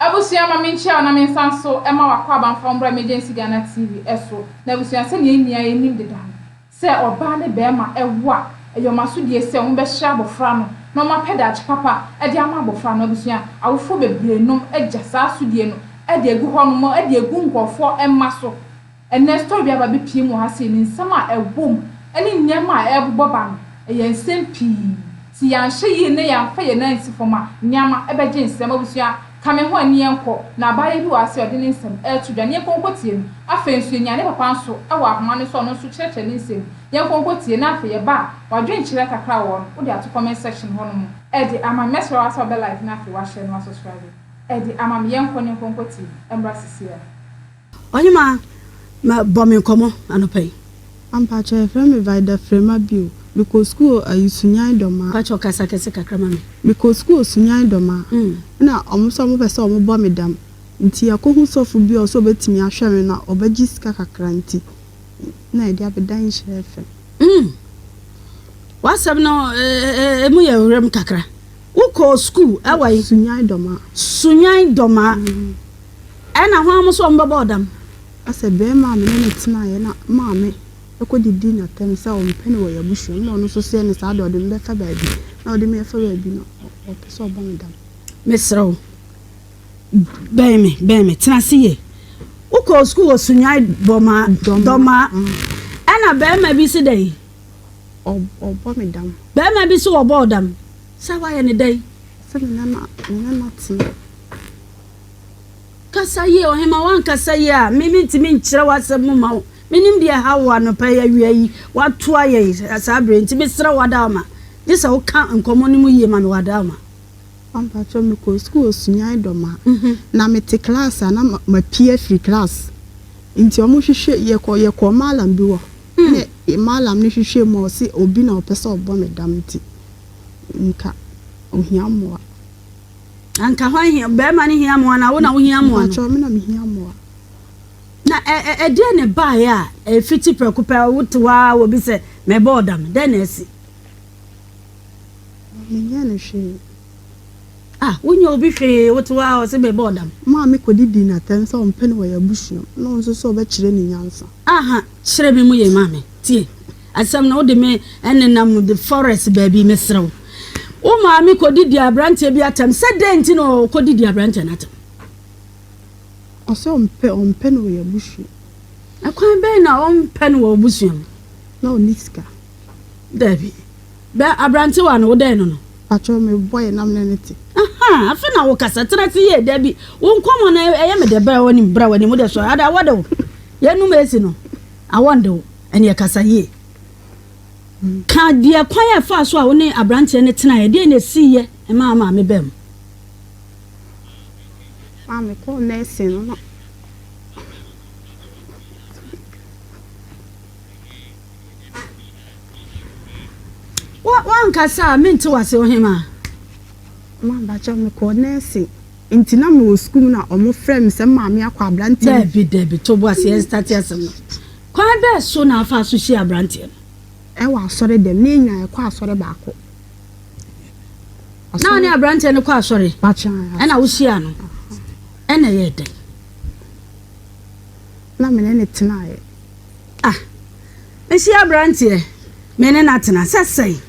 Abusua ma menkyia wo na mensan so ma w'akwaaba mfa wo mbra Emergency Ghana TV so. Na abusua sɛnea yɛn nyinaa yɛnim deda no, sɛ ɔbaa ne barima wo a, ɛyɛ wɔn asodie sɛ wɔbɛhyɛ abɔfra no na wɔapɛ daakye papa de ama abɔfra no. Abusua, awofoɔ bebree nom gya saa asodie no de agu hɔ nom de agu nkorɔfoɔ mma so. Ɛnnɛ story bi aba abɛpue mu wɔ ha sei, ne nsɛm a ɛwɔ mu ne nneɛma a ɛrebobɔ ba no, ɛyɛ nsɛm pii. Sɛ yɛanhwɛ yie na yɛamfa yɛn nan ansi fam a, nneɛma bɛgye nsam. Abusua, ka me ho ɛne yɛnkɔ. Na abaayewa bi wɔ ha sei a ɔde ne nsɛm reto dwa, ne yɛnkɔ nkɔtie no. Afei nso yɛnya ne papa nso wɔ ahoma no so a ɔno nso kyerɛkyerɛ ne nsɛm mu. Yɛnkɔ nkɔtie na afei yɛba a, w'adwenkyerɛ kakra wɔ hɔ no, wode ato comment section hɔnom de ama me. Mɛsrɛ wo ara sɛ wobɛ like na afei woahyɛ na woasubscribe de ama me. Yɛnkɔ ne yɛnkɔ nkɔtie mmra sisiaa. Ɔhemaa, ma bɔ me nkɔmmɔ anɔpa yi. Ampakyɛw yɛfrɛ me Vida Frema bio. Mekɔ sukuu wɔ ayi Sunyani Dɔmaa. Mpakyɛw kasa kɛse kakra ma me. Mekɔ sukuu wɔ Sunyani Dɔmaa. Ɛna ɔmo sɛ ɔmo pɛ sɛ ɔmo bɔ me dam. Nti yɛkɔ hu sɔfo bi a ɔsɛ ɔbɛtumi ahwɛ me na ɔbɛgye sika kakra nti na yɛde abɛdan Nhyira FM. Mm. W'asɛm no emu yɛ werɛm kakra. Wokɔɔ sukuu ɛwɔ he? Sunyani Dɔmaa. Sunyani Dɔmaa. Ɛna hwan mo so ɔmo bɛbɔ wo dam? Asɛ bɛɛma a me ne no tenaeɛ na maame kɔ didi no atɛm sɛ ɔmpɛ no wɔ yɛn abusua mu na ɔno nso seɛ no saa deɛ ɔde me bɛfa baabi na ɔde me afa baabi no ɔpɛ sɛ ɔbɔ me dam. Mesrɛ wo, bɛn me, bɛn me, tena ase yie. Wokɔɔ sukuu wɔ Sunyani Dɔmaa, Dɔmaa, ɛna bɛɛma bi se dɛn? Ɔbɔ me dam. Bɛɛma bi se ɔbɔ wo dam. Sɛ woayɛ no dɛn? Sɛ me ne no atena. Kasa yie, Ɔhemmaa, woankasa yie a, me mentumi nkyerɛ w'asɛm mu mma wo. Mennim deɛ ɛha wo anɔpa yi, awia yi, woatoa yɛn saa berɛ yi, nti mesrɛ wo Adaoma, gye sɛ woka nkɔmmɔ no mu yie ma me wɔ Adaoma. Mpakyɛw mekɔɔ sukuu wɔ Sunyani Dɔmaa na mete class a na mapue afiri class nti ɔmo hwehwɛ yɛkɔ yɛkɔɔ mallam bi hɔ ɛna mallam no hwehwɛɛ mu a ɔse obi na ɔpɛ sɛ ɔbɔ me dam nti nka ohia mmoa. Anka hwan hia, barima no hia mmoa anaa wo na wohia mmoa no? Mpakyɛw, me na mehia mmoa. Na ɛ ɛ ɛdeɛn na ɛbaeɛ a ɛfiti prɛko pɛ wote hɔ ara obi sɛ mebɔ wo dam, dɛn na asi? Menyɛɛ no hwee. Ah, wonyɛ obi hwee, wote hɔ ara ɔse mebɔ wo dam. Maame kɔdidii no atɛm sɛ ɔmpɛ no wɔ yɛn abusua mu, na ɔno nso sɛ ɔbɛkyerɛ no nyansa. Aha, kyerɛ me mu yie maame, tie. Asɛm no wode me nenam the forest baabi mesrɛ wo. Wo maame kɔdidi aberanteɛ bi atɛm sɛ dɛn nti na ɔkɔdidi aberanteɛ no atɛm? Ɔsɛ ɔmpɛ ɔmpɛ no wɔ yɛn abusua. Ɛkwan bɛn na ɔmpɛ no wɔ abusua mu? Na ɔnni sika. Dabi. Bɛ aberantewa no wo dɛn no no? Patrɔ me boy na me ne no te. Ahaa afe na wo kasa tena ase yie dabi wo nkɔmɔ no ɛyɛ me dɛ bra w'anim bra w'anim wo deɛ sɔre ada awɔ de wo yɛnum esi no awɔ nde wo. Ɛneɛ kasa yie. Ka deɛ kwan a ɛfaa so a wo ne aberanteɛ no tenaeɛ, deɛn na ɛsiiɛ ɛmaa wo maame baa mu? Maa mekɔɔ nursing no na. Woankasa a mente w'ase ɔhemaa. Maa mpakyɛw mekɔɔ nursing nti na mewɔ sukuu mu na wɔn frɛ me sɛ maame akɔ aberanteɛ no. Dabi dabi to bo ase yɛn starte asɛm no. Kwan bɛn so na afaa so hyiaa aberanteɛ no? Ɛwɔ asɔre dɛm, na yɛn nyinaa yɛkɔ asɔre baako. Na wo ne aberanteɛ no kɔ asɔre? Ɛna wohyiaa no? Ɛna ɛyɛɛ dɛn? Na me ne no tenaeɛ. Ah, mehyia aberanteɛ, me ne no atena, sɛ sɛn?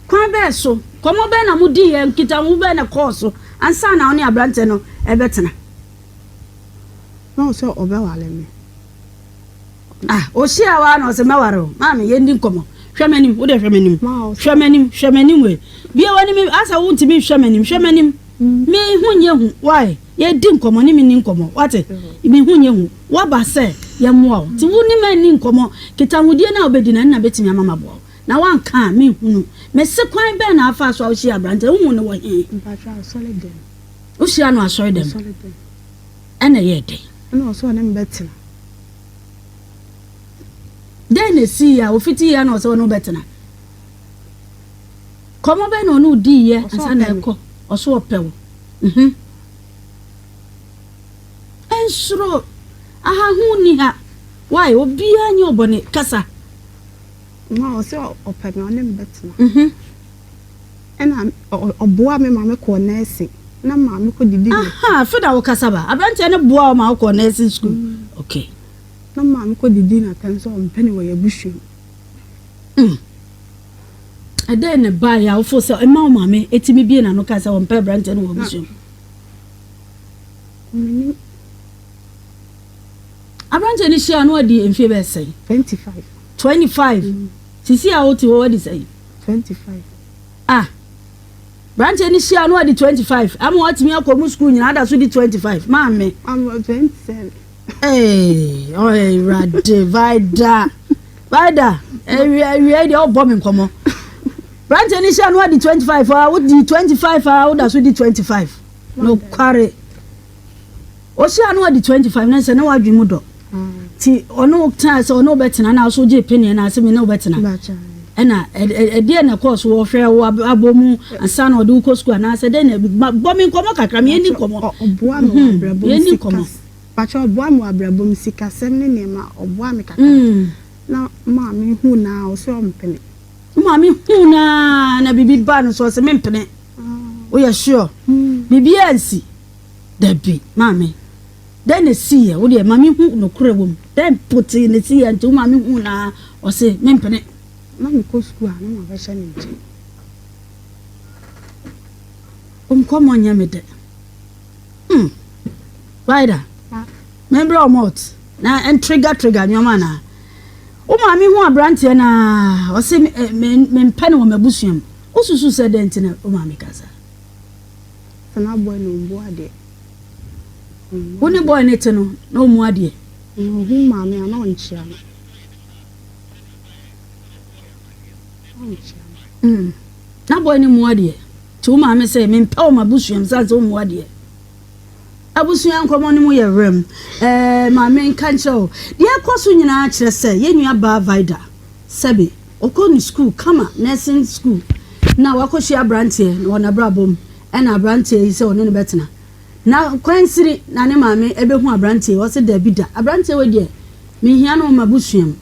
Kwan bɛn so? Nkɔmmɔ bɛn na modiiɛ? Nkitaho bɛn na ɛkɔɔ so ansa na wo ne aberanteɛ no rebɛtena? Na ɔsɛ ɔbɛware me. Ah, ɔhyiaa wo ara na ɔse mɛware wo. Maame, yɛndi nkɔmmɔ. Hwɛ m'anim, wo deɛ hwɛ m'anim. Hwɛ m'anim, hwɛ m'anim wei. Bue w'anim, asɛ wontumi nhwɛ m'anim, hwɛ m'anim. Me ho nyɛ hu, why? Yɛdi nkɔmmɔ, ne me nni nkɔmmɔ, wate? Me ho nyɛ hu. Woaba sɛ yɛmmoa wo. Nti wo ne me nni nkɔmmɔ. Nkitahodie no a wobɛdi no, ɛno na bɛtumi ama maboa wo. Na woanka a, menhunu. Mese kwan bɛn na afaa so a wohyiaa aberanteɛ no? Wohuu no wɔ he? Mpakyɛ asɔre dɛm. Wohyiaa no asɔre dɛm? Asɔre dɛm. Ɛna ɛyɛɛ dɛn? Ɛna ɔsɛ ɔne me bɛtena. Dɛn na esii a ofitii a na ɔsɛ ɔne wo bɛtena? Kɔmmɔ bɛn na ɔne wo diiɛ ansa na ɛkɔ? Ɔso ɔpɛ wo. Mhm. Ɛnsuro. Aha ho nni ha. Why? Obiara nyɛ ɔbɔne. Kasa. Ma ɔsɛ ɔpɛ me ɔne me bɛtena. Mhm. Ɛna ɔboa me ma me kɔɔ nursing. Na maame kɔ didi na. Aha, afei na wokasa ba. Aberanteɛ no boa wo ma wokɔ nursing school. Mm. Okay. Na maame kɔ didi na tɛm sɛ ɔmpɛ ne wɔ yɛ abusua mu. Mm. Ɛdɛn na ɛbaeɛ a wofo sɛ ɛma wo maame ɛtumi bie n'ano ka sɛ ɔmpɛ aberanteɛ no wɔ abusua mu? Menim. Aberanteɛ no hyia no adi mfeɛ bɛyɛ sɛn? 25. 25. Mm. Sisi a wote hɔ wadi sɛn? 25. Ah. Aberanteɛ no hyia no adi 25. Ama watumi akɔ mu sukuu nyinaa ada so di 25. Maame. Ama 27. Ee, ɔyɛ Awurade, Vida. Vida, awia awia deɛ ɔbɔ me nkɔmmɔ. Aberanteɛ no hyia no adi 25 a wodi 25 a woda so di 25. Nokware. Ɔhyia no adi 25 na sɛ na wadwene mu dɔ. Ti ɔne wo tena sɛ ɔne wo bɛtena na so gye peneɛ na ase me ne wo bɛtena. Ɛna ɛdeɛ na ɛkɔɔ so wɔhwɛ wo abɔ mu ansa na ɔde wo kɔ sukuu anaasɛ dɛn na bɔ me nkɔmmɔ kakra me yɛnni nkɔmmɔ. Ɔboa me wɔ abrabɔ mu Yɛnni nkɔmmɔ. Pakyɛ ɔboa me wɔ abrabɔ mu sikasɛm ne nneɛma ɔboa me kakra. Na maame hu na ɔsɛ ɔmpene. Wo maame huu no ara na biribi baa no so ɔse mempene. Woyɛ sure? Biribiara ansi? Dabi, maame. Dɛn na esiiɛ? Wo deɛ ma menhu nokorɛ wɔ mu. Dɛn potee na esiiɛ nti wo maame huu no ara ɔse mempene? Na mekɔ sukuu a na mabɛhyɛ ne nkyɛn. Wo nkɔmmɔ nyɛ me dɛ. Hmm. Vida, membrɛ wo malt na ɛntrigger trigger nneɛma anaa? Wo maame hu aberanteɛ no ara ɔse mempɛ no wɔ m'abusua mu. Wosusu sɛ dɛn nti na wo maame ka saa? Sɛ na boy no ɔmmu adeɛ. Wo ne boy no te no na ɔmmu adeɛ? Ɔhu maame a na ɔnkyea no. Ɔnkyea no. Mm. Na boy no mmu adeɛ. Nti wo maame sɛ mempɛ wɔ m'abusua mu sane sɛ wommu adeɛ. Abusua nkɔmmɔ no mu yɛ werɛm. Ɛɛ ma menka nkyerɛ wo. Deɛ ɛkɔ so nyinaa kyerɛ sɛ yɛn nua baa Vida, sɛbe ɔkɔ ne sukuu kama, nursing school, na wakɔhyia aberanteɛ wɔ n'abrabɔ mu, ɛna aberanteɛ yi sɛ ɔne no bɛtena. Na kwansini na ne maame bɛhu aberanteɛ yi, ɔse dabi da, aberanteɛ wei deɛ menhia no wɔ m'abusua mu.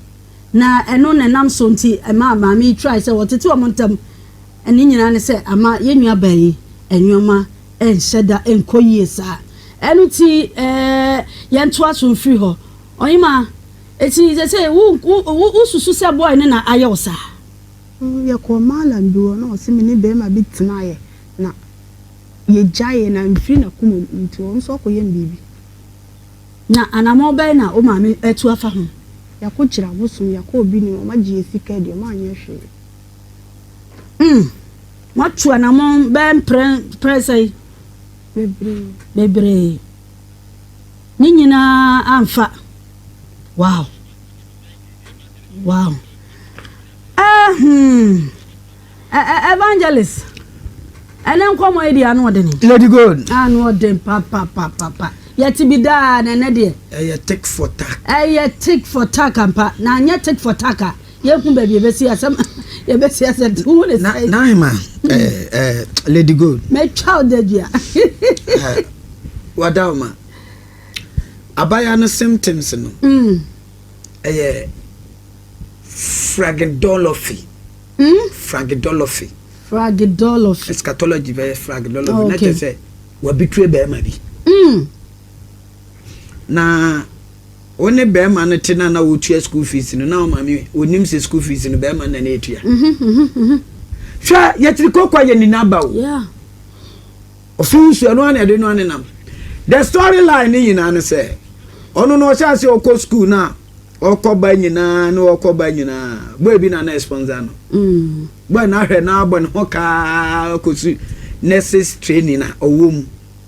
Na ɛno na ɛnam so nti ɛmaa maame yi try sɛ ɔtete wɔn ntam. Ne nyinaa ne sɛ ama yɛn nua baa yi nneɛma nhyɛ da nkɔ yie saa. Ɛno nti yɛntoa so mfiri hɔ. Ɔhemaa, eti sɛsɛ wo wo wosusu sɛ boy no na ayɛ wo saa? Yɛkɔɔ Mallam bi hɔ na ɔse me ne barima bi tenaeɛ na yɛgyaeɛ na amfiri n'akoma mu nti ɔno nso akɔyɛ me biribi. Na anammɔn bɛn na wo maame atu afa ho? Yɛakɔkyiri abosom, yɛakɔ obi nim, wɔagye yɛn sika adi, wɔanyɛ hwee. Mm, moatu anammɔn bɛyɛ mprɛ mprɛ sɛn? Bebree. Bebree. Ne nyinaa amfa. Wow. Wow. Eh, hmm. Eh, eh, evangelist. Ɛnɛ nkɔmɔ yi deɛ ano ɔden. Lady Gold. Ano ɔden papapapapa. Yɛte bi daa na ɛnɛ deɛ. Ɛyɛ tick for tack. Ɛyɛ tick for tack ampa. Na anyɛ tick for tack a. Yɛhu baabi yɛbɛsi asɛm yɛbɛsi asɛm nti wohu ne sɛ. Nahima eh, eh, Lady Gold. Mɛtwa wo dadua. Eh, Wadaoma. Abaya no symptoms no. Mm. Ɛyɛ fragidology. Mm? Fragidology. Fragidology. Eschatology bɛyɛ fragidology. Oh, Na okay. kyerɛ sɛ wabitire bɛrima bi. Na wo ne bɛrima no te na na wotua school fees no na wo maame onim sɛ school fees no bɛrima na na etua. Hwɛ yɛtiri kɔkɔ yɛ nina ba o. Yeah. Ɔfi nsu ɛno ana ɛde no anenam. The story line ne nyinaa ne sɛ ɔno no ɔhyɛ ase ɔkɔ school na ɔkɔ ba nyinaa na ɔkɔ ba nyinaa boy bi na na sponsor no. Boy na ahwɛ na abɔ ne ho kaa kɔsi nurses training a ɔwɔ mu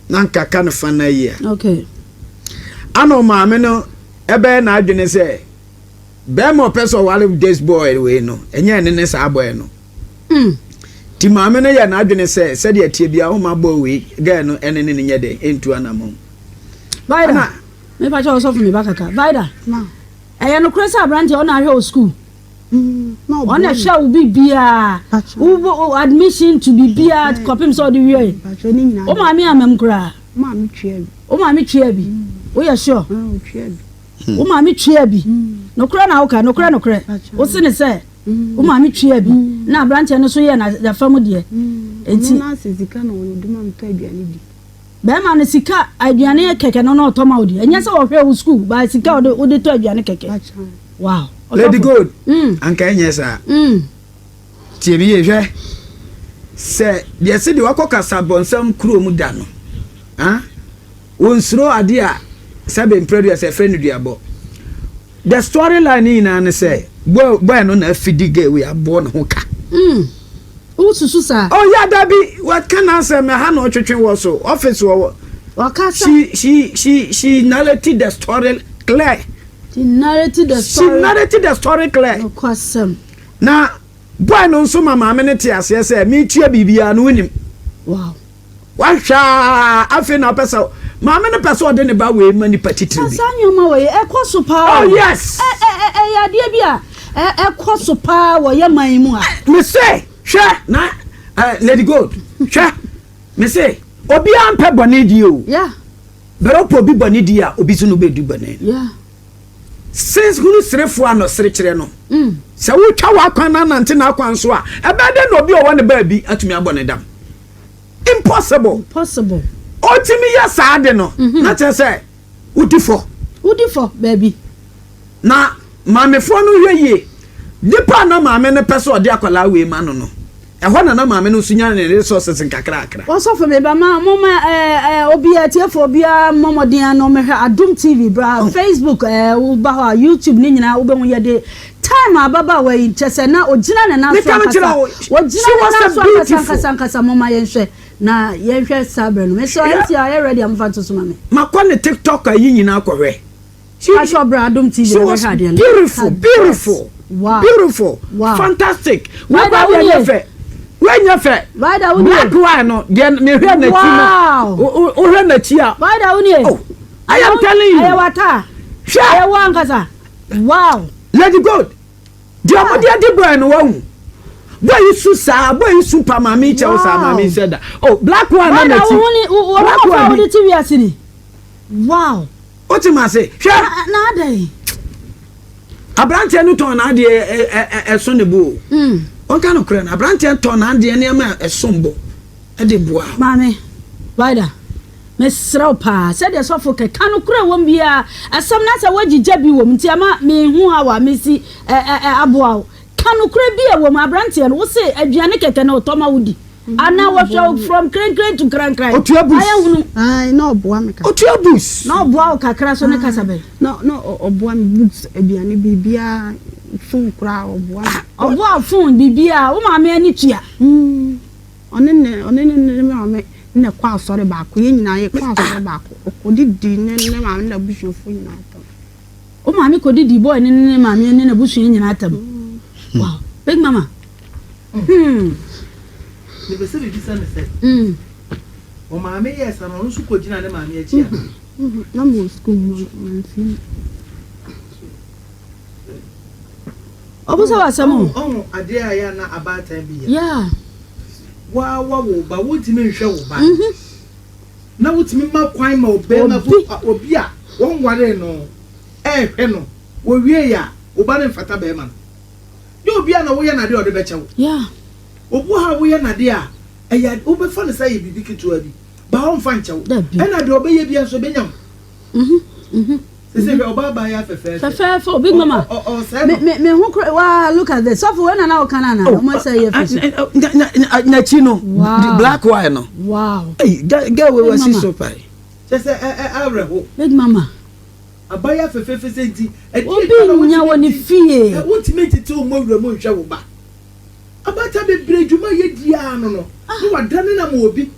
na nka ka no fa no ayi a. Okay. Ana ɔmaame no ɛbɛyɛ n'adwene sɛ bɛrima ɔpɛ sɛ ɔware this boy wei no ɛnyɛ ɛne ne saa boy no. Ti maame no yɛ n'adwene sɛ sɛdeɛ ɛteɛ biara ɔma boy wei girl no ɛne ne no nyɛ dɛn ɛntu anamɔn. Vida, Ana mepa kyɛ ɔsɔfo me ba kaka. Vida, Ma. ɛyɛ nokorɛ sɛ aberanteɛ ɔna ahwɛ wo sukuu? Na ɔboa Ɔna me. hwɛ wo biribiara, Pakyɛ. wo admission to biribiara kɔpem sɛ ɔde wiae. Pakyɛ ne nyinaa Wo maame amma mu koraa? Maame twea bi. Wo maame twea bi? Woyɛ sure? Ah, ɔtwea bi. Wo maame twea bi? Nokorɛ na woka, nokorɛ nokorɛ. Pakyɛ. Wo se ne sɛ wo maame twea bi na aberanteɛ no so yɛ n'afa mu deɛ. Enti Ɔno n'asɛ sika na ɔde ma me tɔ aduane di. Bɛrima no sika aduane kɛkɛ no na ɔtɔ ma wo deɛ. Ɛnyɛ sɛ ɔhwɛ wo school, but sika ɔde wode tɔ aduane kɛkɛ. Wow. Lady Gold, anka ɛnyɛ saa. Tie me yie hwɛ. Sɛ deɛ se deɛ wakɔ kasabɔnsam kuro mu da no, ah, wɔnsuro adeɛ a sɛbe mprɛdua sɛ ɛfrɛ no duabɔ. The story line ne nyinaa ne sɛ boy boy no na afidi girl wei aboɔ ne ho ka. Wosusu saa? Oh yeah, dabi waka n'asɛm ɛha na ɔtwetwe wɔ so office wɔ. Wakasa. She narrated the story clear. She narrated the story. She narrated the story clear. Nokwasɛm. Na boy no nso ma maame no te aseɛ sɛ metua biribiara no wonim. Wow. Wahwɛ a afei na ɔpɛ sɛ maame no pɛ sɛ ɔde ne ba wei ma nipa titiri bi. Saa nneɛma wɔ yi ɛkɔ so paa. Oh yes. Ɛ ɛ ɛyɛ adeɛ bi a ɛkɔ so paa wɔ yɛ man yi mu ha. Me se hwɛ na Lady Gold hwɛ me se obiara mpɛ bɔne di o. Yeah. Bɛrɛ ɔpɛ obi bɔne di a obi so no bɛdi bɔne. Yeah. Since hunu serefoɔ a na ɔsere kyerɛ no. Sɛ wotwa w'akwan na anante n'akwan so a ɛbɛyɛ dɛ na obi a ɔwɔ ne baabi atumi abɔ ne dam. Impossible. Impossible. Otumi yɛ saa de no na kyerɛ sɛ wodi fɔ. Wodi fɔ baabi. Na maamefoɔ no hwɛ yie. Nipa a na maame no pɛ sɛ ɔde akwadaa wei ma no, ɛhɔ na na maame no nso nya ne resources nkakrakra. Wɔsɔfo mi ba ma mo ma ɛɛ obiara tiefo obiara mmɔ mmɔden ano mehwɛ Adum TV bra Facebook woba hɔ a YouTube ne nyinaa wobɛhu yɛde time ababaawa yi kyɛ sɛ na ogyina ne nan so ankasa, ogyina ne nan so ankasa ankasa ankasa. Mo ma yɛnhwɛ na yɛnhwɛ saa berɛ no mesɛ ɛnti a yɛ ready a mofa nto so ma me. Makɔ ne TikTok ayi nyinaa kɔhwɛ. Aṣọ bra Adum TV. She was beautiful, beautiful, wow, beautiful, wow, fantastic. Wọ́n bá yẹ nyẹ fẹ, wọ́n nyẹ fẹ. Black wine no, deɛ mehwɛ n'akyi no, wohwɛ n'akyi a. Wáyé wo nie. Oh, I am telling you. Ɛyɛ wata. Hwɛ. Ɛyɛ wo ankasa. Wow. Lady Gold, deɛ ɔmo de adi boy no wahu. Boy yi su saa, boy yi su pa maame kyɛw saa, maame sɛ da. Oh, black one na n'akyi. Black one bi. Wọ́n ti wiase ni. Wow. O ti ma se hwɛ. Na adɛn. Aberanteɛ no tɔn n'adeɛ ɛso ne bo o. Ɔnka no korɛ no, aberanteɛ tɔn n'adeɛ nneɛma a ɛsom bo ɛde boa. Maame, Waida, mesrɛ wo paa, sɛdeɛ sɔfo kɛka no korɛ wɔm biara, asɛm no asɛ woagyigya bi wɔ mu nti ama mehu ha wa mesi aboa wo. Ka no korɛ bi a wɔ mu, aberanteɛ no, wo se aduane kɛkɛ na ɔtɔ ma wo di. Ana wɔhwɛ wo from krenkren to krankran. Otua bus. Ayɛ hunu. Ayi na ɔboa me kakra. Otua bus. Na ɔboa wo kakra so ne kasa bɛn. Na ɔboa me books, aduane, biribiara, phone koraa ɔboa me. Ɔboa phone biribiara, wo maame ani tua. Ɔne ne maame na ɛkɔ asɔre baako, yɛn nyinaa yɛkɔ asɔre baako. Ɔkɔdidi ne maame ne n'abusuafoɔ nyinaa tam. Wo maame kɔdidi boy ne maame ne n'abusua nyinaa tam. Wow, big mama. Mepɛ sɛ bibisa ne sɛ ɔmaame yɛɛ sa no, ɔno nso kɔgyina ne maame akyi a? Na mewɔ sukuu mu mamfie mu. Ɔbusa w'asɛm o. Ɔho adeɛ a yɛ na abaatan bi yɛ waawa wo ba, wontumi nhwɛ wo ba na wotumi ma kwan ma ɔbɛrima fo obi a wɔnwaree no ɛɛhwɛ no, wɔwie yɛ a wo ba no mfata bɛrima no nyɛ obi a na woyɛ n'adeɛ a ɔde bɛkyɛ wo. Obi wɔ ha a woyɛ n'adeɛ a ɛyɛ wobɛfa no sɛ ɛyɛ biribi ketewa bi ba ɔmfa nkyɛ wo, ɛna deɛ ɔbɛyɛ bia nso ɛbɛnya wo. Sɛ hwɛ ɔbaa baa yɛ afɛfɛɛfɛ fɛfɛɛfɛ obi mama me me me ho kora. Waa, look at this, sɔfo wei na na ɔka na na ɔmo sɛ yɛ fɛ so. N'akyi no, black wine no. Wow. Hey, girl wey wasi so pa. Kyɛ sɛ ɛ awerɛho. Big mama. Abayɛ afɛfɛɛfɛ sɛ nti obi nya wɔ ne fie. Wontumi ntete wo mmɔ wura mu nhwɛ wo ba. Abata bebree dwuma yɛ diaa no na wadane na ma obi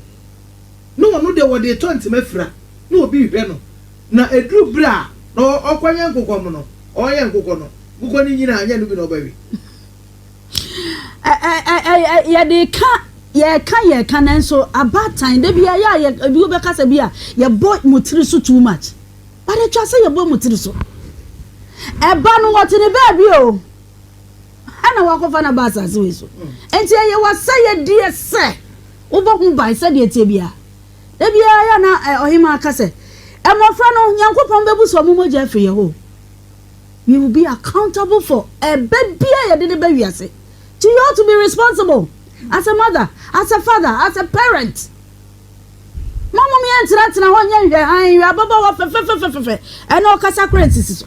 na ɔno deɛ wɔde tɔ ntoma fira na obi hwɛ no, na eduru bere a na ɔkɔnyɛ nkokɔ mu no, ɔyɛ nkokɔ no, nkokɔ no nyinaa nyɛ no bi na ɔbɛwe. Yɛde ka yɛka yɛka, nanso abaatan de bi a yɛ a yɛ ebi wobɛka sɛ bi a yɛbɔ mo tiri so too much, but atwa sɛ yɛbɔ mo tiri so. Ɛba no wɔte ne baabi o, ɛna wakɔfa no ba asase wei so, nti ɛyɛ wasa yɛdeɛ sɛ wobɔ ho ban sɛdeɛ tie bia ebiara yɛ na ɔhema aka sɛ mmɔfra no Nyankopɔn bɛbu sɛ ɔmo mogya afiri yɛ hɔ. We will be accountable for ɛbɛ bia yɛde ne bɛ wiase. You ought to be responsible as a mother, as a father, as a parent. Mama mi. yɛntenatena hɔ nyɛ nhwɛhan, hwɛ ababaawa fɛfɛfɛfɛfɛ, ɛna ɔkasa koraa nsisi so.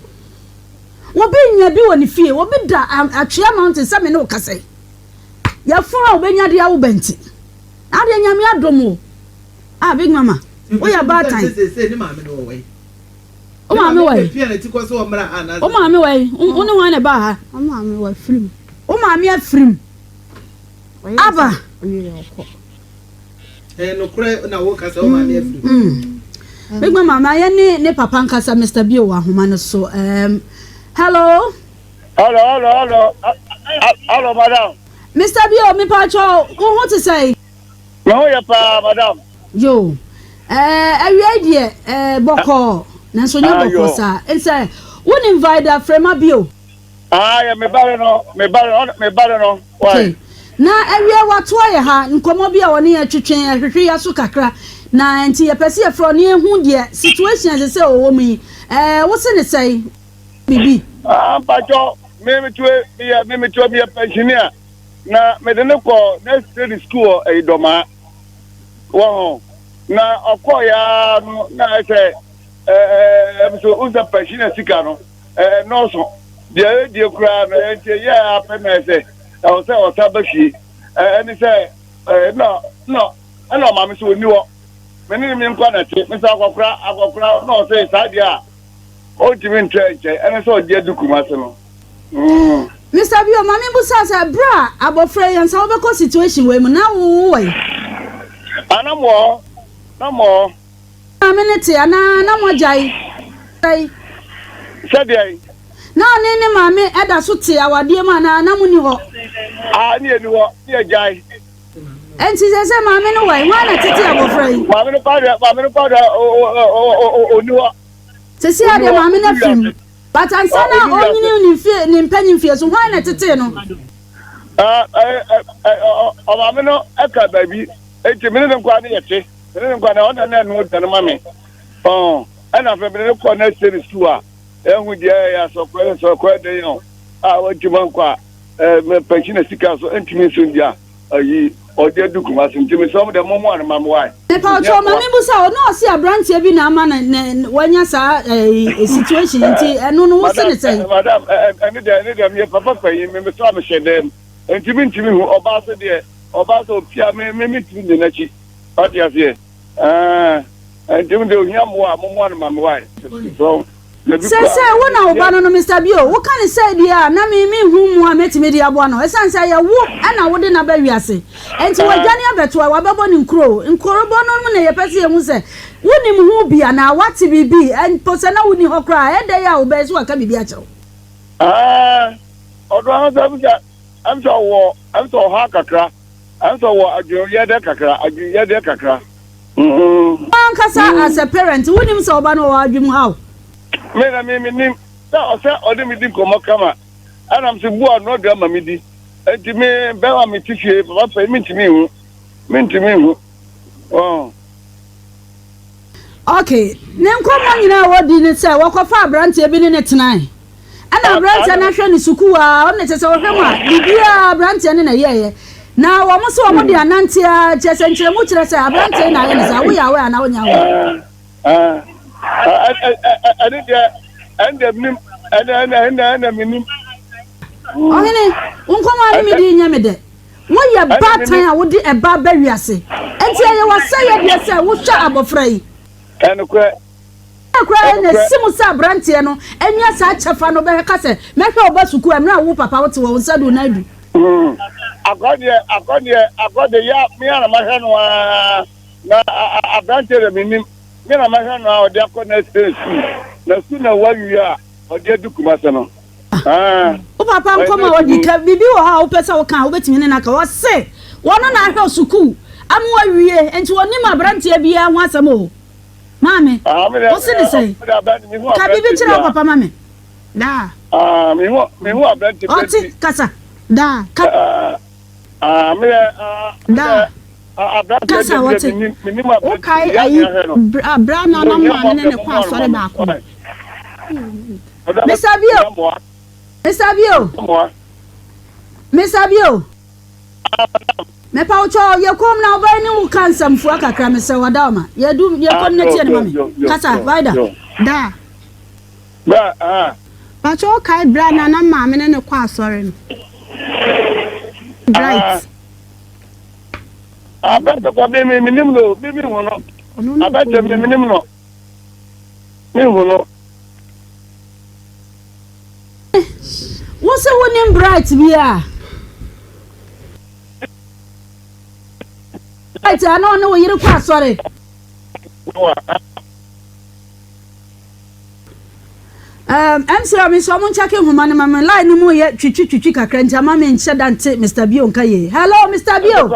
Obi nya bi wɔ ne fie, obi da Atwea mountain sɛ me ne wo kasa yi. Yafunu a obenya de awo ba nti. Na adeɛ Nyame adom wo. Ah big mama, woyɛ baatan. Wo maame wɔ he? Wo maame wɔ he? Wo ne hwan na ɛbaa ha? Wo maame wafirim. Wo maame afirim. Aba. Ɛyɛ nokorɛ na woka sɛ wo maame afirim. Big mama, ma yɛne ne papa nkasa Mr. Bio wɔ ahoma no so. Um, hello. Hello, hello, hello. Hello, madam. Mr. Bio, mepa kyɛw, wo ho te sɛn? Me ho yɛ paa, madam. Yo. Eh, awiei deɛ, eh, bɔkɔɔ. Nanso nyɛ bɔkɔɔ saa. Nsɛ, wonim Vida Frema Bio? Ah, yɛ me bare no, me bare no, me bare no. Why? Okay. Na awiei watoa yɛ ha, nkɔmmɔ bi a wɔne yɛ twetwe, ɛhwehwe yɛ so kakra. Na nti yɛpɛ sɛ yɛfrɛ ɔne ehu deɛ situation ɛsɛ sɛ ɔwɔ mu yi. Eh, wo se ne sɛe? Bibi. Ah, mpakyɛw, me me tue, me yɛ, me me tue, me yɛ pensioner. Na me de ne kɔ next trade school wɔ ɛyi dɔmaa. Wɔ ho. Na ɔkɔ ya no na ɛsɛ ɛɛ ɛm so unsa pensioner sika no ɛɛ nɔɔso. Deɛ ɛdie koraa no ɛnti ɛyɛ apɛ na ɛsɛ ɛwɔ sɛ ɔsa ba fie. Ɛɛ ɛne sɛ ɛɛ na na ɛna ɔmaame so onni hɔ. Me ne me nkɔ na te. Me sɛ akɔkora akɔkora na ɔsɛ saa deɛ a ɔntumi ntrɛ nkyɛn ɛne sɛ ɔde adu Kumase no. Mister Bio, ma me busa sɛ, bere a abɔfra yi ansa wobɛkɔ situation wei mu, na wo wɔ he? Ah, na mowɔ hɔ, na mowɔ hɔ. Maame no te anaa na moagyae? Sɛdeɛn? Na ɔne ne maame da so te awadeɛ mu anaa na monni hɔ? Ah, ne yɛnni hɔ, ne yɛagyae. Enti seesei maame no wɔ he? Hwan na ɛtete abɔfra yi? Maame no koraa deɛ, maame no koraa deɛ, ɔnni hɔ. Seesei ara deɛ maame no afiri mu. But ansa na ɔrenyini ne mfie ne mpanyin mfie so, hwan na ɛtetee no? Ɔmaame no ka baabi, enti me ne ne nkoa no yɛte. Me ne ne nkoa no, ɔno na ɛnoa aduane ma me. Ɛna afei mede no kɔ nursery school a, ɛhu deɛ ɛyɛ asɔkɔɛ sɔkɔɛ den o, a wantumi ankɔ a, mepɛnkye na sika so ntumi nso ndi a. Ayi ɔde adu Kumasi nti mesrɛ mo dɛ mommoa no ma me wai. Mepakyɛw ma me busa o na ɔse abranteɛ bi na ama no ne wanya saa ɛyi situation nti ɛno no wose ne sɛn. Madam ɛne deɛ ɛne deɛ meyɛ papa panyin me mesrɛ me hyɛ dɛm nti me ntumi hu ɔbaa so deɛ ɔbaa sɛ opia me me me ntumi nni n'akyi wate aseɛ ɛɛ nti me deɛ ohia mmoa a mommoa no ma me wai mesrɛ wo. Seesei wo na wo ba no no, Mister Bio, woka no sɛɛ deɛ a, na me menhu mmoa a mɛtumi de aboa no, ɛsiane sɛ ɛyɛ wo na wode no aba wiase. Enti wadwane abɛto a, wabɛbɔ ne nkuro. Nkurobɔ no mu na yɛpɛ sɛ yɛhu sɛ wonim ho bi anaa woate biribi, mpo sɛ na wonni hɔ koraa a, ɛyɛ dɛn a wobɛyɛ sɛ waka biribi akyerɛ wo? Ɛɛ, ɔno ankasa ɛm sɛ ɛm sɛ ɔwɔ ɛm sɛ ɔha kakra, ɛm sɛ ɔwɔ adweneyadeɛ kakra, adweneyadeɛ kakra. Wo ankasa as a parent wonim sɛ wo ba no wɔ adwene mu haw? Me na me menim sɛ ɔsɛ ɔne me di nkɔmmɔ kama ɛna me sɛ bu a ɔnoa aduan ma me di nti me bɛrima me te fie papa pɛi mentumi nhu mentumi nhu wɔn. Ok, ne nkɔmmɔ nyinaa a wɔdi ne sɛ wɔkɔfa aberanteɛ bi ne ne tenae. Ɛna aberanteɛ no ahwɛ no sukuu a ɔno kyerɛ sɛ ɔhwɛ mu a biribiara aberanteɛ no na ɛyɛɛyɛ. Na wɔn nso wɔn de anante a kyerɛ sɛ nkyerɛmu kyerɛ sɛ aberanteɛ na ayɛ no saa woyɛ awɛ anaa wonyɛ awɛ. Ɛne deɛ ɛne deɛ menim ɛne ɛne ɛne ɛne menim. Ɔhene, wo nkɔmmɔ a ne me di nyɛ me dɛ. Woyɛ baatan a wode ɛba ba wiase. Enti ɛyɛ w'asɛyɛdeɛ sɛ wohwɛ abɔfra yi. Ɛnokorɛ. Ɛyɛ koraa na esi mu sɛ aberanteɛ no anya saa kyɛfa no bɛka sɛ, Mɛhwɛ wo ba sukuu mmerɛ a wo papa wote hɔ, wo nsa du wo nan du. Akɔ deɛ, akɔ deɛ, akɔ deɛ, ya, me ara na mahwɛ no ara, na aberanteɛ deɛ mennim, me na mahwɛ no ara, ɔde akɔ nursery sukuu, na sukuu na wawie a, ɔde adu Kumasi no. Wo papa nkɔm a ɔdi ka biribi wɔ hɔ a wopɛ sɛ woka a wobɛtumi ne no aka. Ɔse wɔno na ahwɛ wo sukuu ama wawie nti ɔnim aberanteɛ biara ho asɛm o. Maame, wo se ne sɛn? Ka biribi kyerɛ wo papa ma me. Daa. Ɔte, kasa. Daa. Ka. Daa. Kasa, ɔte. Wokae ayi bere a na na maame ne ne kɔ asɔre baako no? Mesa bio. Mesa bio. Mesa bio. Mepa wo kyɛw yɛ komm na ɔbaa yi ne wo ka nsɛmfua kakra mesrɛ wo Adaoma yɛ du yɛ komm na tie no ma me kasa Vida. Da. Bra ah. Pakyɛ wo kae bere a na na maame ne no kɔ asɔre no? Bright. Ah Bright kɔ me me menim no me me hu no. Abɛkyɛ me menim no. Me hu no. Wo se wo nim Bright bi a? Bright a na ɔne wo yere kɔ asɔre. Um, MC a me nso ɔmo nkyɛke nhoma no ma me line no mu yɛ twitwi twitwi kakra nti ama me nhyɛ da nte Mr. Bio nka yie. Hello Mr. Bio.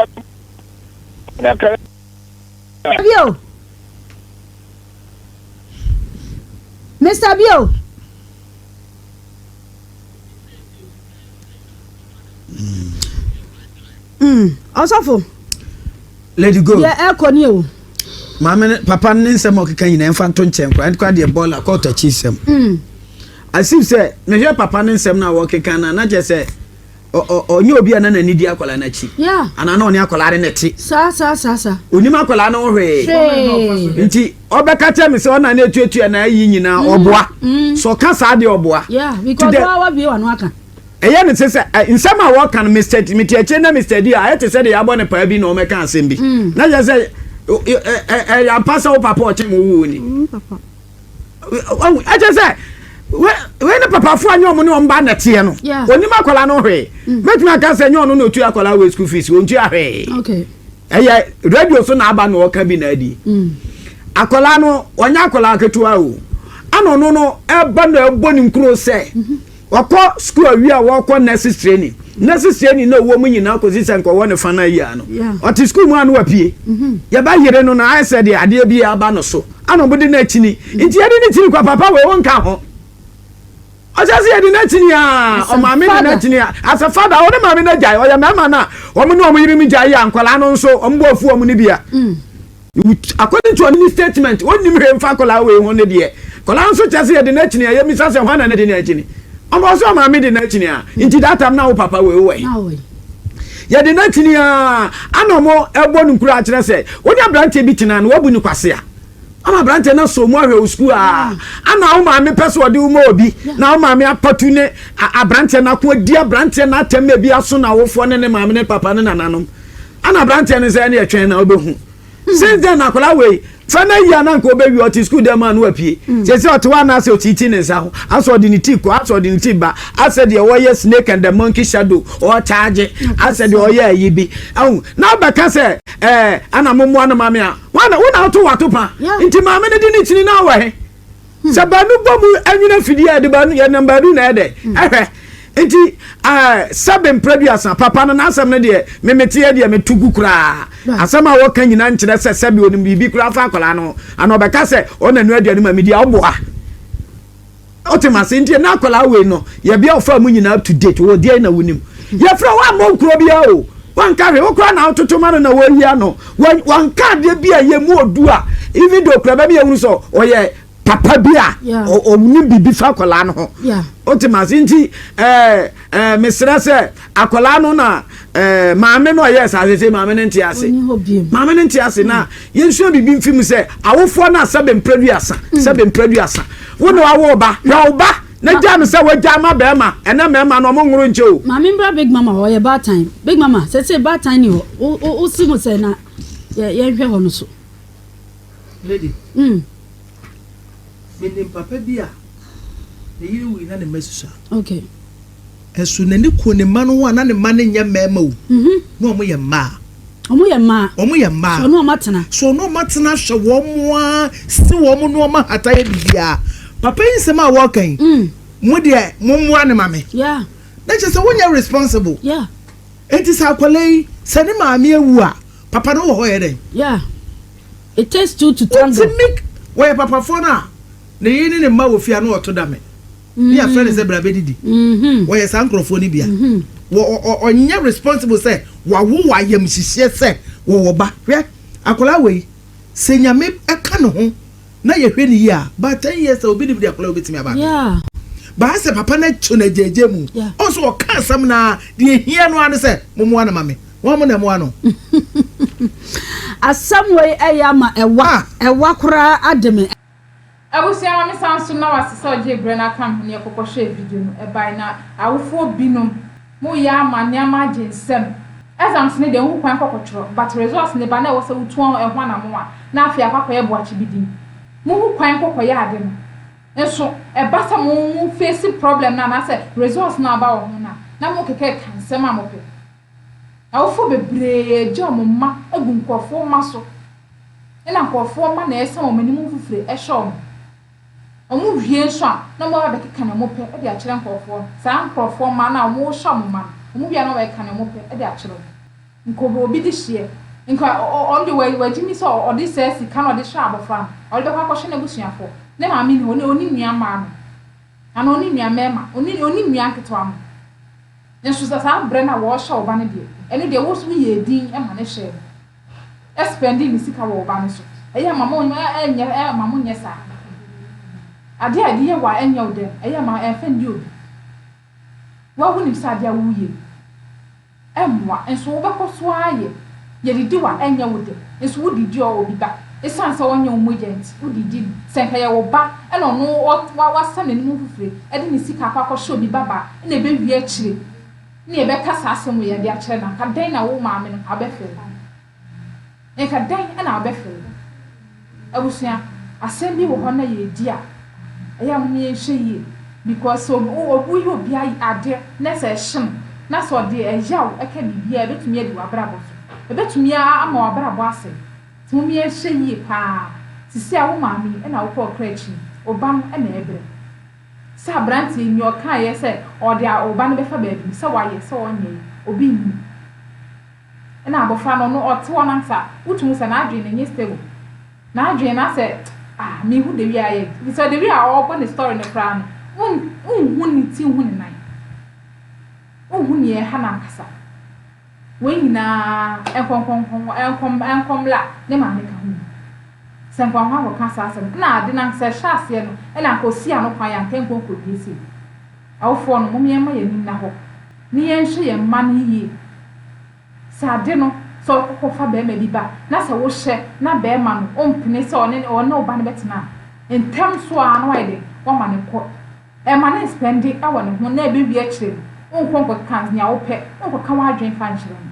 Bio. Mr. Bio. Mm, ɔsɔfo. Lady Gold. Deɛ ɛkɔ ni o. Maame ne papa ne nsɛm a ɔkeka nyinaa mfa nto nkyɛn koraa ɛnkora deɛ bɔɔla kɔɔto akyi nsɛm. Mm. As if sɛ mehwɛ papa ne nsɛm no a wɔkeka no a na kyerɛ sɛ ɔnyɛ obi a na n'ani di akwadaa no akyi. Yeah. Anaa na ɔne akwadaa no na ɛte. Saa saa saa saa. Onim akwadaa no ho hwee. Hwee. Nti ɔbɛka kyerɛ me sɛ ɔna ne etuatua na ayi nyinaa mm. ɔboa. Mm. So ɔka saa deɛ ɔboa. Yeah, because wa wa bie wano aka. Ɛyɛ no te sɛ nsɛm a wɔka no Mister mete akyire na Mister D a ayɛ te sɛ deɛ yɛabɔ no paa bi na ɔmɛka asɛm bi mm. na kyerɛ sɛ ɛyɛ ampa sɛ wo papa ɔkyɛn wo wuo ni mm, ɛkyɛ sɛ wei ne papafoɔ a nyɛ ɔmo ne ɔmo ba nɛteɛ no onim akwadaa no hwee mm. mɛtumi aka sɛ nyɛ ɔno na otua akwadaa wei school fees ontua hwee ɛyɛ radio so na aba na ɔka bi na adi akwadaa no ɔnyɛ akwadaa ketewa o ana ɔno no ɛba na ɛbɔ ne nkuro sɛ mm-hmm. Wɔkɔ sukuu awie a wɔkɔ nurses training. Nurses training na ɔwɔ mu nyinaa kɔsi sɛ nka ɔwɔ ne fa no ayi ano. Ɔte sukuu mu a na wapue. Mm-hmm. Yɛba yere no na ayɛ sɛ deɛ adeɛ bi aba no so. Ana ɔbɛde no akyini. Mm-hmm. Nti yɛde no kyini kwa papa wei wonka ho. Ɔkyɛ sɛ yɛde no akyini a ɔmaame de no akyini a as a father ɔne maame no agyae ɔyɛ mmarima no a wɔn ne wɔn yere no gyae yɛ a nkwadaa no nso wɔn bɔ afu wɔn no bi a. Mm. According to ɔno ne statement, ɔnnim hwee mfa akwadaa wei ho ne deɛ. Akwadaa nso kyerɛ sɛ yɛde no akyini a, yɛmmisa sɛ hwan na ne de no akyini. Ɔno ɔsɛ ɔmaame de no akyini a, nti that time na wo papa wei wɔ he? Yɛde no akyini a, ana ɔmo ɛbɔ no nkuro akyerɛ sɛ wo ne aberanteɛ bi tena no wabu no kwasea. Ama aberanteɛ no asɔ mu ahwɛ wo sukuu a, ana wo maame pɛ sɛ ɔde wo ma obi na wo maame apatu ne aberanteɛ no ako adi aberanteɛ no atɛm ma ebi aso n'awofoɔ ne ne maame ne papa ne nananom. Ana aberanteɛ no sɛ ɛne ɛtwɛn na wobɛhu. Since then akwadaa wei fɛ na yi a na nka ɔbɛwie ɔte sukuu dɛm a na wapue. Mm. Sɛ sɛ ɔte hɔ anaasɛ ɔtiiti ne nsa ho asɛ ɔde ne ti kɔ asɛ ɔde ne ti ba asɛ deɛ ɔyɛ snake and the monkey shadow ɔkyaagye asɛ deɛ ɔyɛ ayi bi. Ɛho na wobɛka sɛ ɛɛ ana mommoa no maame a wana wo na woto wato pa nti maame no de ne kyini na awɔ he. Hmm. Sɛ baanu bɔ mu nwene afidie a yɛde baanu yɛnam baanu na ɛdɛ hmm. ɛhwɛ nti ɛɛ sɛbe mprɛduasa papa no n'asɛm no deɛ memeteɛ deɛ meto gu koraa asɛm a wɔka nyinaa nkyerɛ sɛ sɛbe onim biribi koraa fa akwadaa no ana ɔbɛka sɛ ɔna nua aduane ma medi a ɔboa ɔte ma se nti na akwadaa wei no yɛbea ɔfa mu nyinaa up to date wɔ deɛ na wonim yɛfrɛ wo ammɔ nkuro biara o wanka hwee wo koraa na wototo ma no na wɔyi ano wanka adeɛ bi a yɛ mu odu a even though kura bɛmi ehunu sɛ ɔyɛ papa bi a ɔnim biribi fa akwadaa no ho wote ma se nti ɛɛ ɛɛ mesrɛ sɛ akwadaa no na ɛɛ maame no ɔyɛ saa sɛ maame no nte ase maame no nte ase na yɛnsua biribi mfi mu sɛ awofoɔ no a sɛbe mprɛduasa sɛbe mprɛduasa wo na wawo ba hwɛ wo ba Na gyaa no sɛ wagya ama bɛɛma, ɛnɛ mɛɛma no ɔmo nworo nkyɛ o. Maame mbra big mama hɔ ɔyɛ baatan big mama sɛsɛ baatan ni hɔ wo wo wo si ho sɛ na yɛ yɛn hwɛ hɔ no so. Lady, mm. Me nim papa bi a ne yere wui na ne mma susua. Okay. Ɛso n'ani ku ne mma no ho a na ne mma no nyɛ mmarima o. Mm -hmm. Na wɔn yɛ mmaa. Wɔn yɛ mmaa. Wɔn yɛ mmaa. So ɔno wɔn atena. So ɔno wɔn atena hwɛ wɔn a si wɔn nneɛma hata yɛ biribiara. Papa yi nsɛm a wɔreka yi. Mm. Mo deɛ mo mmoa no ma me. Yeah. Na kyerɛ sɛ wonyɛ responsible. Yeah. Enti sɛ akwadaa yi sɛ ne maame awu a papa no wɔ hɔ yɛ dɛn? Yeah. It takes two to tango. Wotumi wɔyɛ papafoɔ no a ne yere ne ne mma wɔ fie a na ɔto dame. Ne yɛafrɛ no sɛ bra bɛdidi. Wɔyɛ saa nkurɔfoɔ no bi a. Wɔ ɔnyɛ responsible sɛ wawo wɔ ayamhyehyeɛ sɛ wɔwɔ ba. Hwɛ akwadaa wei sɛ Nyame ka ne ho na yɛhwɛ no yie a, about 10 years a obi nim deɛ akwadaa wei bɛtumi aba abɛyɛ. Baa sɛ papa no ato no agyaagyaa mu. Ɔn sɛ ɔka asɛm no ara, deɛ ɛhia no ara ne sɛ mommoa no ma me. Wɔn mo na ɛmoa no. Asɛm wei ɛyɛ ama ɛwa Ah! ɛwa koraa ade me. Abusua ma me san so na wase sɛ ɔgyee berɛ no aka me ho ne yɛkɔkɔ hwɛɛ video no ɛbae na awofoɔ binom mo yɛ ama nneɛma agye nsam exams no deɛ wohu kwan kɔ kɔtwerɛ but results no ba na ɛwɔ sɛ wotu ɛho anamon a na afei akɔ akɔyɛ boakye bi din mo hu kwan kɔ kɔyɛ ade no nso ɛba sɛ mo mo face problem no anaasɛ results no aba wɔ ho no a na mo keka ka nsɛm a mopɛ. Awofo bebree gye wɔn mma gu nkurɔfoɔ mma so, ɛna nkurɔfoɔ mma na ɛsa wɔn anim mfifire hyɛ wɔn. Wɔwie nso a, na wɔaba abɛkeka nea wɔpɛ de akyerɛ nkurɔfoɔ no. Saa nkurɔfoɔ mma no a wɔrehyɛ wɔn mma no, wɔwie a na wɔabɛkeka nea wɔpɛ de akyerɛ wɔn. Nka obi de hyeɛ, nka ɔno deɛ wagyimi sɛ ɔde saa sika no a ɔde hwɛ abɔfra no, ɔde bɛkɔ akɔhwɛ n'abusuafoɔ. Ne maame nni hɔ, ɔnni nua mmaa no, anaa ɔnni nua mmarima, ɔnni nua nketewa no. Nso sɛ saa berɛ no a wɔrehyɛ wo ba no deɛ, ɛno deɛ wo nso woyɛɛ din ma no hyɛɛ no, spɛndee ne sika wɔ wo ba no so. Ɛyɛ ma mo ɛnyɛ ɛma mo nyɛ saa. Adeɛ a yɛde yɛ wo a ɛnyɛ wo dɛ no, ɛyɛ ma ɛmfa nni obi. Wo ara wonim sɛ adeɛ a woreyɛ yi, ɛmmoa, nso wobɛkɔ so ara ayɛ. Yɛdidi wo a ɛnyɛ wo dɛ, nso wodidi obi ba. Esiane sɛ ɔnyɛ wo mogya nti, wodidi no. Sɛ anka ɛyɛ wo ba na ɔno wasa n'anim mfifire de ne sika akɔ akɔhyɛ obi babaa na ɛbɛwie akyire na yɛbɛka saa asɛm wei de akyerɛ no a, anka dɛn na wo maame no anka wobɛfeel? Nka dɛn na wobɛfeel? Abusua, asɛm bi wɔ hɔ na yɛredi a, ɛyɛ a mom yɛnhwɛ yie because sɛ obi yɛ obi adeɛ na sɛ ɛhye no na sɛ ɔde ɛyaw ka biribi a ɛbɛtumi adi w'abrabɔ so, ɛbɛtumi ama w'abrabɔ asɛe. Nti mom yɛnhwɛ yie paa. Sisi a wo maame yi na wokɔ ɔkra akyi yi, wo ba no na ɛrebrɛ. Sɛ abranteɛ yi nea ɔkaeɛ sɛ ɔde wo ba no bɛfa baabi no, sɛ wayɛ sɛ ɔnyɛɛ, obi nnim. Ɛna abɔfra no ɔno ɔte hɔ no ansa wotumi hu sɛ n'adwene no ɛnyɛ stable. N'adwene no asɛ ah mehu the way a ayɛ nti sɛ the way a ɔrebɔ ne story no koraa no wonhu ne ti nhu ne nan. Wonhu nea ɛha no ankasa. Wei nyinaa nkɔnkɔnkɔn nkɔm nkɔmmla ne maame ka ho bi. Sɛ nka ɔho akɔka saa asɛm no na ade no ankasa ɛhyɛ aseɛ no ɛna anka ɔsi ano kwan a anka ɛnkɔ nkɔwie sei. Awofoɔ no mom yɛmma yɛn ani nna hɔ ne yɛnhwɛ yɛn mma no yie. Sɛ ade no sɛ ɔkɔ kɔfa barima bi ba na sɛ wohyɛ na barima no ɔmpene sɛ ɔne ɔne wo ba no bɛtena a, ntɛm so ara na wayɛ dɛn wama no kɔ. Ɛmma no nspɛnde wɔ ne ho na ɛbɛwie akyire no wonkɔ nkɔkeka nea wopɛ, wonkɔka w'adwene mfa nkyerɛ no.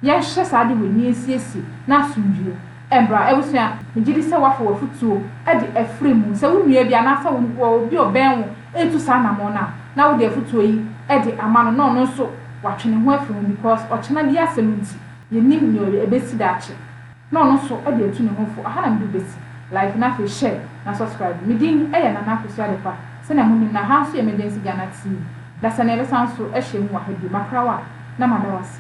Yɛnhwɛ saa ade wei na yɛnsiesie na asomdwoeɛ mmra. Abusua, megye di sɛ woafa w'afotuo de afiri mu. Sɛ wo nua bi anaasɛ wo obi a ɔbɛn wo retu saa anammɔn no a, na wode afotuo yi de ama no na ɔno nso watwe ne ho afiri ho because ɔkyena bi asɛm nti, yɛnnim nea ɛbɛsi daakye. Na ɔno nso de atu ne ho fo. Aha na mede wo bɛsi. Like na afei share na subscribe. Me din yɛ Nana Akosua Adepa. Sɛnea monim no, aha nso yɛ Emergency Ghana TV. Dasani yɛbɛsan nso ahyia mu wɔ ha bio. Makra wo a, na mada wo ase.